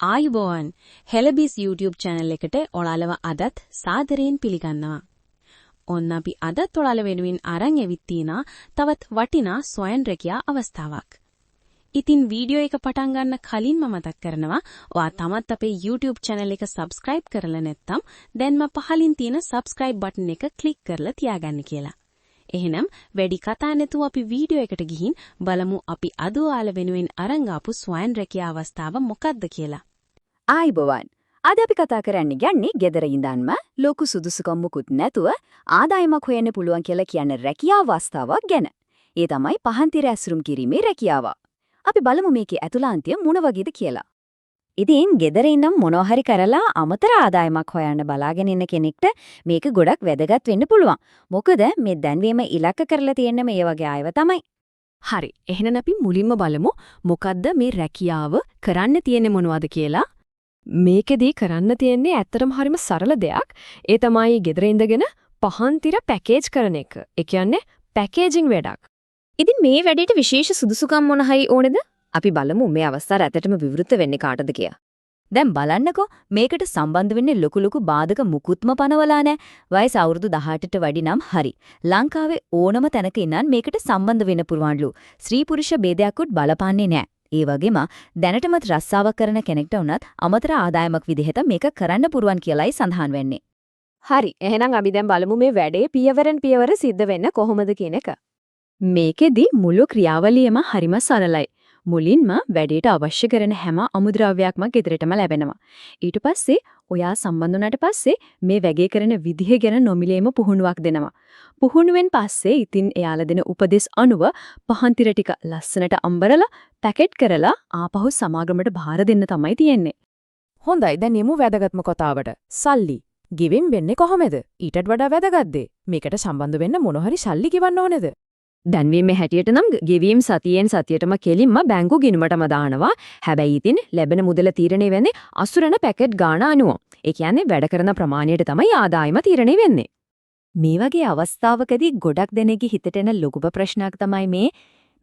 ආයුබෝවන් හෙලබිස් YouTube channel එකට ඔයාලව අදත් සාදරයෙන් පිළිගන්නවා. ඔන්න අපි අදත් ඔයාල වෙනුවෙන් අරන් ඇවිත් තිනා තවත් වටිනා ස්වයං රැකියා අවස්ථාවක්. ඉතින් වීඩියෝ එක පටන් ගන්න කලින්ම මතක් කරනවා, ඔයා තාමත් අපේ YouTube channel එක subscribe කරලා නැත්නම් දැන්ම පහලින් තියෙන subscribe button එක ක්ලික් කරලා තියාගන්න කියලා. එහෙනම් වැඩි කතා නැතුව අපි වීඩියෝ එකට ගිහින් බලමු අපි අද ඔයාල වෙනුවෙන් අරන් ආපු ස්වයං රැකියා අවස්ථාව මොකක්ද කියලා. ආයිබෝවන්, අද අපි කතා කරන්න යන්නේ ගෙදර ඉඳන්ම ලොකු සුදුසුකම් මුකුත් නැතුව ආදායමක් හොයන්න පුළුවන් කියලා කියන රැකියා අවස්ථාවක් ගැන. ඒ තමයි පහන් තිර ඇසුරුම් කිරීමේ රැකියාව. අපි බලමු මේකේ ඇතුළාන්තය මොන වගේද කියලා. ඉතින් ගෙදර ඉඳන් මොනවා හරි කරලා අමතර ආදායමක් හොයන්න බලාගෙන ඉන්න කෙනෙක්ට මේක ගොඩක් වැදගත් වෙන්න පුළුවන්. මොකද මේ දැන්වීම ඉලක්ක කරලා තියෙන්නේ මේ වගේ අයව තමයි. හරි. එහෙනම් අපි මුලින්ම බලමු මොකද්ද මේ රැකියාව, කරන්න තියෙන්නේ මොනවද කියලා. මේකෙදී කරන්න තියෙන්නේ ඇත්තටම හරිම සරල දෙයක්. ඒ තමයි ගෙදර ඉඳගෙන පහන් තිර පැකේජ් කරන එක. ඒ කියන්නේ පැකේජිං වැඩක්. ඉතින් මේ වැඩේට විශේෂ සුදුසුකම් මොන හරි ඕනේද? අපි බලමු මේ අවස්ථාව ඇත්තටම විවෘත වෙන්නේ කාටද කියලා. දැන් බලන්නකෝ, මේකට සම්බන්ධ වෙන්නේ ලොකු ලොකු බාධක මුකුත්ම පනවලා නැහැ. වයස අවුරුදු 18ට වැඩි නම් හරි. ලංකාවේ ඕනම තැනක ඉඳන් මේකට සම්බන්ධ වෙන්න පුළුවන්ලු. ස්ත්‍රී පුරුෂ භේදයක්වත් බලපාන්නේ නැහැ. ඒ වගේම දැනටමත් රස්සාවක් කරන කෙනෙක්ට වුණත් අමතර ආදායමක් විදිහට මේක කරන්න පුළුවන් කියලායි සඳහන් වෙන්නේ. හරි. එහෙනම් අපි දැන් බලමු මේ වැඩේ පියවරෙන් පියවර සිද්ධ වෙන්න කොහොමද කියන එක. මේකෙදි මුළු ක්‍රියාවලියම හරිම සරලයි. මුලින්ම වැඩේට අවශ්‍ය කරන හැම අමුද්‍රව්‍යයක්ම ගෙදරටම ලැබෙනවා. ඊට පස්සේ ඔයා සම්බන්ධ වුණාට පස්සේ මේ වැඩේ කරන විදිහ ගැන නොමිලේම පුහුණුවක් දෙනවා. පුහුණුවෙන් පස්සේ ඉතින් එයාලා දෙන උපදෙස් අනුව පහන් තිර ටික ලස්සනට අඹරලා, පැකට් කරලා ආපහු සමාගමට භාර දෙන්න තමයි තියෙන්නේ. හොඳයි, දැන් යමු වැදගත්ම කතාවට. සල්ලි. ගෙවීම් වෙන්නේ කොහොමද? ඊටත් වඩා වැදගත් දේ, මේකට සම්බන්ධ වෙන්න මොන හරි සල්ලි ගෙවන්න ඕනේද? දැන්වීමේ හැටියට නම් ගෙවීම් සතියෙන් සතියටම කෙලින්ම බැංකු ගිණුමටම දානවා. හැබැයි ඉතින් ලැබෙන මුදල තීරණය වෙන්නේ අසුරන පැකට් ගාණ අනුව. ඒ කියන්නේ වැඩ කරන ප්‍රමාණයට තමයි ආදායම තීරණය වෙන්නේ. මේ වගේ අවස්ථාවකදී ගොඩක් දෙනෙක්ගේ හිතට එන ලොකුම ප්‍රශ්නයක් තමයි මේ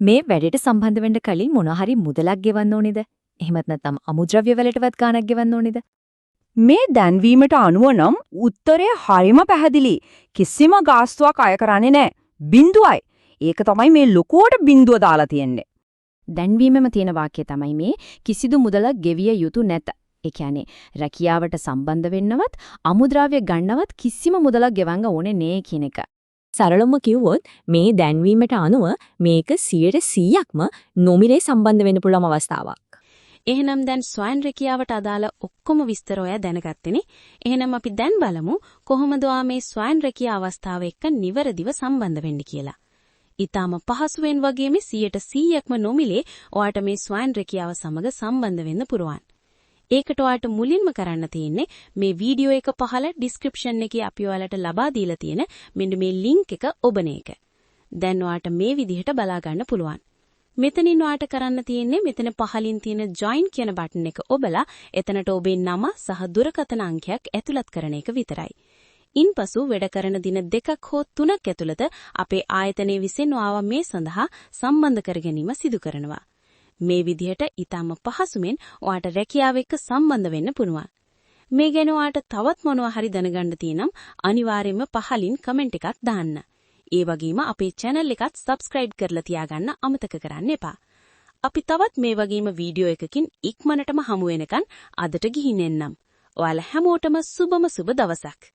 මේ වැඩේට සම්බන්ධ වෙන්න කලින් මොන හරි මුදලක් ගෙවන්න ඕනේද? එහෙමත් නැත්නම් අමුද්‍රව්‍ය වලටවත් ගාණක් ගෙවන්න ඕනේද? මේ දැන්වීමට අනුව නම් උත්තරය හරිම පැහැදිලි. කිසිම ගාස්තුවක් අය කරන්නේ නැහැ. බින්දුවයි. ඒක තමයි මේ ලොකුවට බින්දුව දාලා තියෙන්නේ. දැන්වීමෙම තියෙන වාක්‍යය තමයි මේ: කිසිදු මුදලක් ගෙවිය යුතු නැත. ඒ කියන්නේ රැකියාවට සම්බන්ධ වෙන්නවත් අමුද්‍රව්‍ය ගන්නවත් කිසිම මුදලක් ගෙවන්න ඕනේ නෑ කියන එක. සරලවම කිව්වොත් මේ දැන්වීමට අනුව මේක 100%ක්ම නොමිලේ සම්බන්ධ වෙන්න පුළුවන් අවස්ථාවක්. එහෙනම් දැන් ස්වයං රැකියාවට අදාළ ඔක්කොම විස්තර ඔයා දැනගත්තනේ. එහෙනම් අපි දැන් බලමු කොහොමද ඔයා මේ ස්වයං රැකියා අවස්ථාව එක්ක නිවැරදිව සම්බන්ධ වෙන්නේ කියලා. ඊටාම පහසුවෙන් වගේම 100%ක්ම නොමිලේ ඔයාට මේ ස්වයං රැකියාව සමග සම්බන්ධ වෙන්න පුළුවන්. ඒකට ඔයාට මුලින්ම කරන්න තියෙන්නේ මේ වීඩියෝ එක පහළ ඩිස්ක්‍රිප්ෂන් එකේ අපි ඔයාලට ලබා දීලා තියෙන මෙන්න මේ ලින්ක් එක ඔබන එක. දැන් ඔයාට මේ විදිහට බලා ගන්න පුළුවන්. මෙතනින් ඔයාට කරන්න තියෙන්නේ මෙතන පහලින් තියෙන join කියන බටන් එක ඔබලා එතනට ඔබේ නම සහ දුරකථන අංකයක් ඇතුළත් කරන එක විතරයි. ඉන්පසු වැඩ කරන දින 2 හෝ 3ක් ඇතුළත අපේ ආයතනයේ විසින් ඔයාව මේ සඳහා සම්බන්ධ කර ගැනීම සිදු කරනවා. මේ විදිහට ඊටම පහසුවෙන් ඔයාට රැකියාව එක්ක සම්බන්ධ වෙන්න පුළුවන්. මේ ගැන ඔයාට තවත් මොනවා හරි දැනගන්න තියෙනම් අනිවාර්යයෙන්ම පහලින් කමෙන්ට් එකක් දාන්න. ඒ වගේම අපේ channel එකත් subscribe කරලා තියාගන්න අමතක කරන්න එපා. අපි තවත් මේ වගේම වීඩියෝ එකකින් ඉක්මනටම හමු වෙනකන් අදට ගිහින් එන්නම්. ඔයාලා හැමෝටම සුබම සුබ දවසක්.